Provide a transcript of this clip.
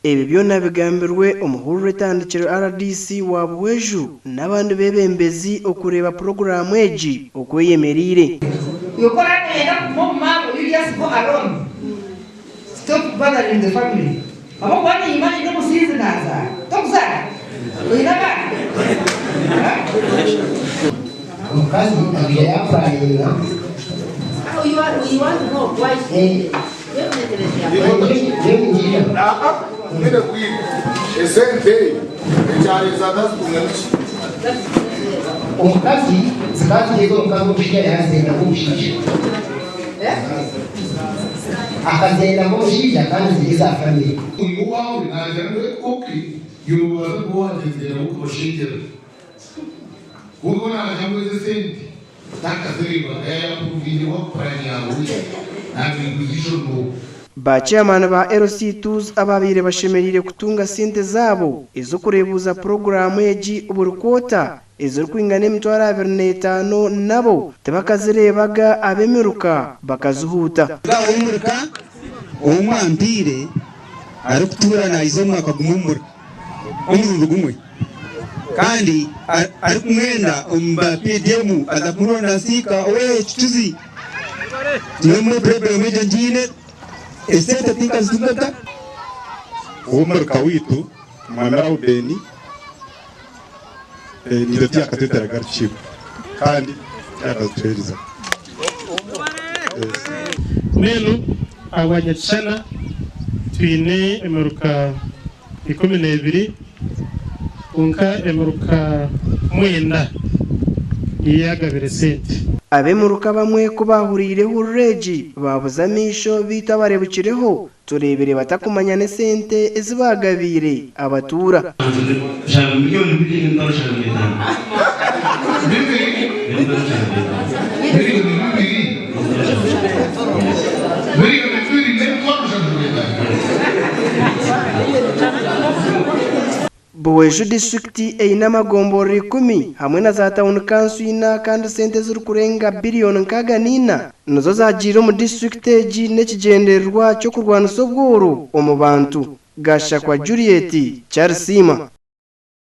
Ebi byona bigambirwe omuhururu etandikirwe rdc wa Buhweju n'abandi beebembezi okureeba puroguraamu egi oku eyemereire. Iwe ku oraabe noyenda kuguma omu maabo you just go alone stop bothering the family ahabw'okuba niimanya ndi omusinzi naazaara tokuzaara? Oine abaana? Omukazi aija yaapurayinga. Omukazi zikaba ziri ez'omukazi omushaija yaazenda nk'omushaija. Akazenda nk'omushaija kandi ziri eza famire. Oyu owaawe naagira ngu ok iwe noobaasa kuba waagyenzire nabo okabashengyera kwonka we naagira ngu ezi esente takazireebaga yaayapuruvingire work plan yaawe naagira ngu no. Ba chairman ba LC2s ababaire bashemereire kutunga sente zaabo ez'okureebuuza puroguraamu egi buri kwota ezirikwingana 25,000 nabo tibakazireebaga ab'emiruka bakazihuuta. Omurika ou mwampiire arikutuura naiza omu mwaka gumwe omu omurundi gumwe kandi arikumwenda omu ba PDM aza kumuronda nsiika owe Kicuzi. Nyowe mbwenu purobulemu egyo ngiine, esente tinkazitungaga. Ow'omurika waitu Mwami Raubeni naitwe tiyakatweteraga rukiiko kandi tiyakazituheerizaga. Mbwenu ahabwa Nyakishana twine emiruka 12 kwonka emiruka mwenda niyo yaagabire sente. Ab'emiruka abamwe ku baahuriire ehururu egi baabuza amaisho beitu abarebukireho tureebire batakumanya n'esente ezi baagabiire abatuura. Buhweju disiturikiti eine amagomborora ikumi hamwe na za tawuni kanso ina kandi sente ezirikurenga biriyoni 64 nizo zagiire omu disiturikiti egi n'ekigyendererwa ky'okurwanisa obworo omu bantu. Gashakwa Juliet, Kyarisiima.